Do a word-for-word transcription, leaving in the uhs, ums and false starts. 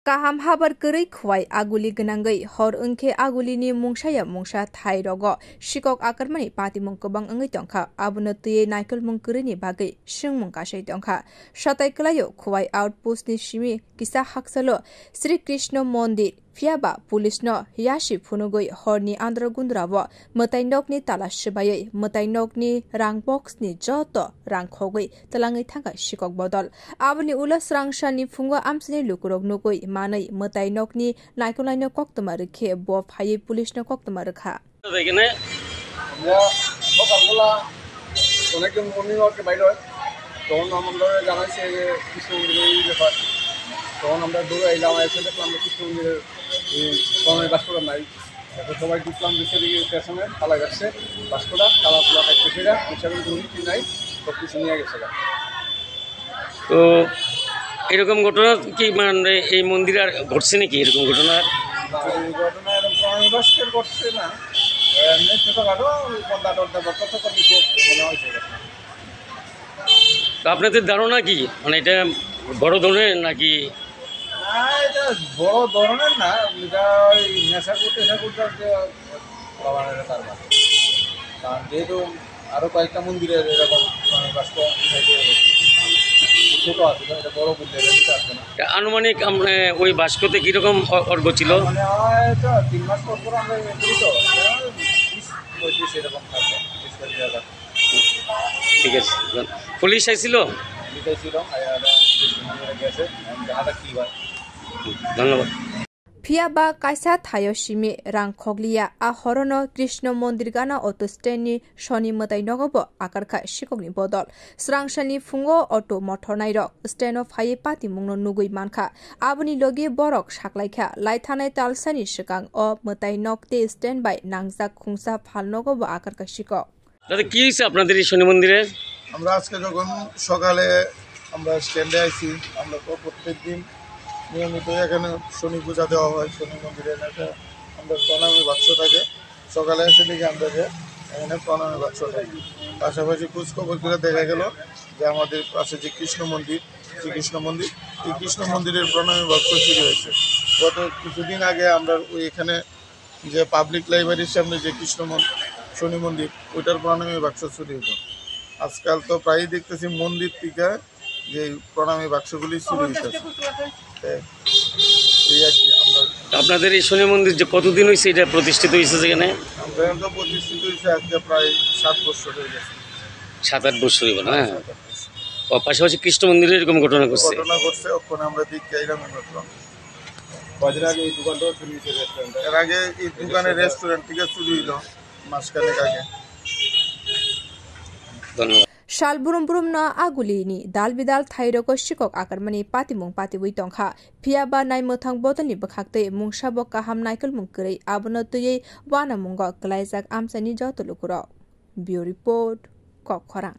Kaham habar kwrwi khuwai aguli gwnangwi hor wngkhe agulini mungsaya mungsa thai rogo sikok akarmani patimung kwbang wngwi tongkha. Abono twiwi naikolmung kwrwini bagwi swngmung kasai tongkha. Satai kwlaio khuwai outpost ni simi kisa haksalo Sri Krishna Mondir, phiyaba police no yasi phunugwi horni andro gundra o mwtai nokni tala swbaiwi mwtai nokni rang box ni joto rang khogwi twlangwi thangkha sikok bodol. Aboni ulo swrangsalni phungo amchaini lukurok nugwi manwi mwtai nokni naikolnaino koktwma rwkhe bo phaiwi police no koktwma rwkha. এখানে আমরা সকালবেলা অনেকজন মর্নিং ওয়াকে বাইর হয়, তখন আমরা জানাইছে যে কৃষ্ণ মন্দিরের এই ব্যাপার। তখন আমরা দৌড়ে এলাম, এসে দেখলাম যে কৃষ্ণ মন্দিরের এই প্রণয় বাস্কটা নাই। এখন সবাই ঢুকলাম, দেখে দেখি পেছনে তালা গেছে, বাস্কটা তালা খোলা থাকতে ফিরে, হিসাবে কোনো কিছু নাই, সব কিছু নিয়ে গেছে। তো এরকম ঘটনা কি মানে এই মন্দিরে আর ঘটছে নাকি এরকম ঘটনা? না, এই ঘটনা এরকম কোনো ইনভেস্টমেন্ট করছে না। এমনি ছোটখাটো ওই পর্দা টর্দা বা কত কত কিছু মনে হয়েছে এরকম। তো আপনাদের ধারণা কি? মানে এটা বড় ধরনের নাকি? না, এটা বড় ধরনের না, এটা ওই নেশা করতে, নেশা করতে আর কি বাবা এটা তার বাড়ি। কারণ যেহেতু আরো কয়েকটা মন্দিরে এরকম, মানে, বাস্ক উঠাইতে হবে। ছোট আছে, এটা বড় মন্দির, এটা আছে না। এটা আনুমানিক আমরা ওই বাস্কতে কিরকম অ-, অর্ঘ্য ছিল? মানে, হয় তো তিন মাস পর পর আমরা ইয়ে করি তো, বিশ পঁচিশ এরকম থাকবে, বিশ পঁচিশ হাজার। ঠিক আছে, পুলিশ আইছিল? পুলিশ আইছিল, আইয়া ওরা গেছে, এখন দেখা যাক কি হয়। ধন্যবাদ। Phiya ba kaisa thaio simi rang khokliya. A horono Krishna Mondir gana auto stand ni soni mwtai nogo bo akarkha sikokni bodol. Srangsalni phungo auto mothornairok stand o phaiwi patimungno nugwi mankha. Aboni logi borok saklaikha, lai thanai talsani swkang o mwtai nok tei stand bai nangjak khungsa phalnogo bo akarkha sikok. দাদা, কি হয়েছে আপনাদের এই শনি মন্দিরে? আমরা আজকে যখন সকালে আমরা স্ট্যান্ডে আইছি, আমরা তো প্রত্যেক দিন নিয়মিত এখানে শনি পূজা দেওয়া হয়, শনি মন্দিরে একটা আমরা প্রণামী বাক্স থাকে। সকালে এসে দেখি আমরা যে এখানে প্রণামী বাক্স থাকে। পাশাপাশি খোঁজ খবর করে দেখা গেল যে আমাদের পাশে যে কৃষ্ণ মন্দির, শ্রীকৃষ্ণ মন্দির, এই কৃষ্ণ মন্দিরের প্রণামী বাক্স চুরি হয়েছে। গত কিছুদিন আগে আমরা ওই এখানে যে পাবলিক লাইব্রেরির সামনে যে কৃষ্ণ মন-, শনি মন্দির, ওইটার প্রণামী বাক্স চুরি হতো। আজকাল তো প্রায়ই দেখতেছি মন্দির থেকে যে প্রণামী বাক্সগুলি চুরি হইতেছে। হ্যাঁ, এই আর কি। আমরা আপনাদের এই শনি মন্দির যে কতদিন হয়েছে এটা প্রতিষ্ঠিত হয়েছে যেখানে? আমরা তো প্রতিষ্ঠিত হয়েছে আজকে প্রায় সাত বছর হয়ে গেছে। সাত আট বছর হইব না? হ্যাঁ। সাত আট বছর। ও, পাশাপাশি কৃষ্ণ মন্দিরে এরকম ঘটনা ঘটছে? ঘটনা ঘটছে, ওখানে আমরা দেখতে আইলাম এই ঘটনা। কয়দিন আগে এই দোকানটাও চুরি হয়েছে, রেস্টুরেন্ট। এর আগে এই দোকানে রেস্টুরেন্ট থেকে চুরি হইলো মাসখানেক আগে। ধন্যবাদ। Sal brum brum no aguli ni dal bidal thai rogo sikok akarmani patimung patiwi tongkha. Phiya ba nai mwthang bodol ni bwkhak tei mungsa bo kaham naikolmung kwrwi, abono twiwi wanamungo kwlaijak amchaini joto lukurok. Bureau Report, Kokkhorang.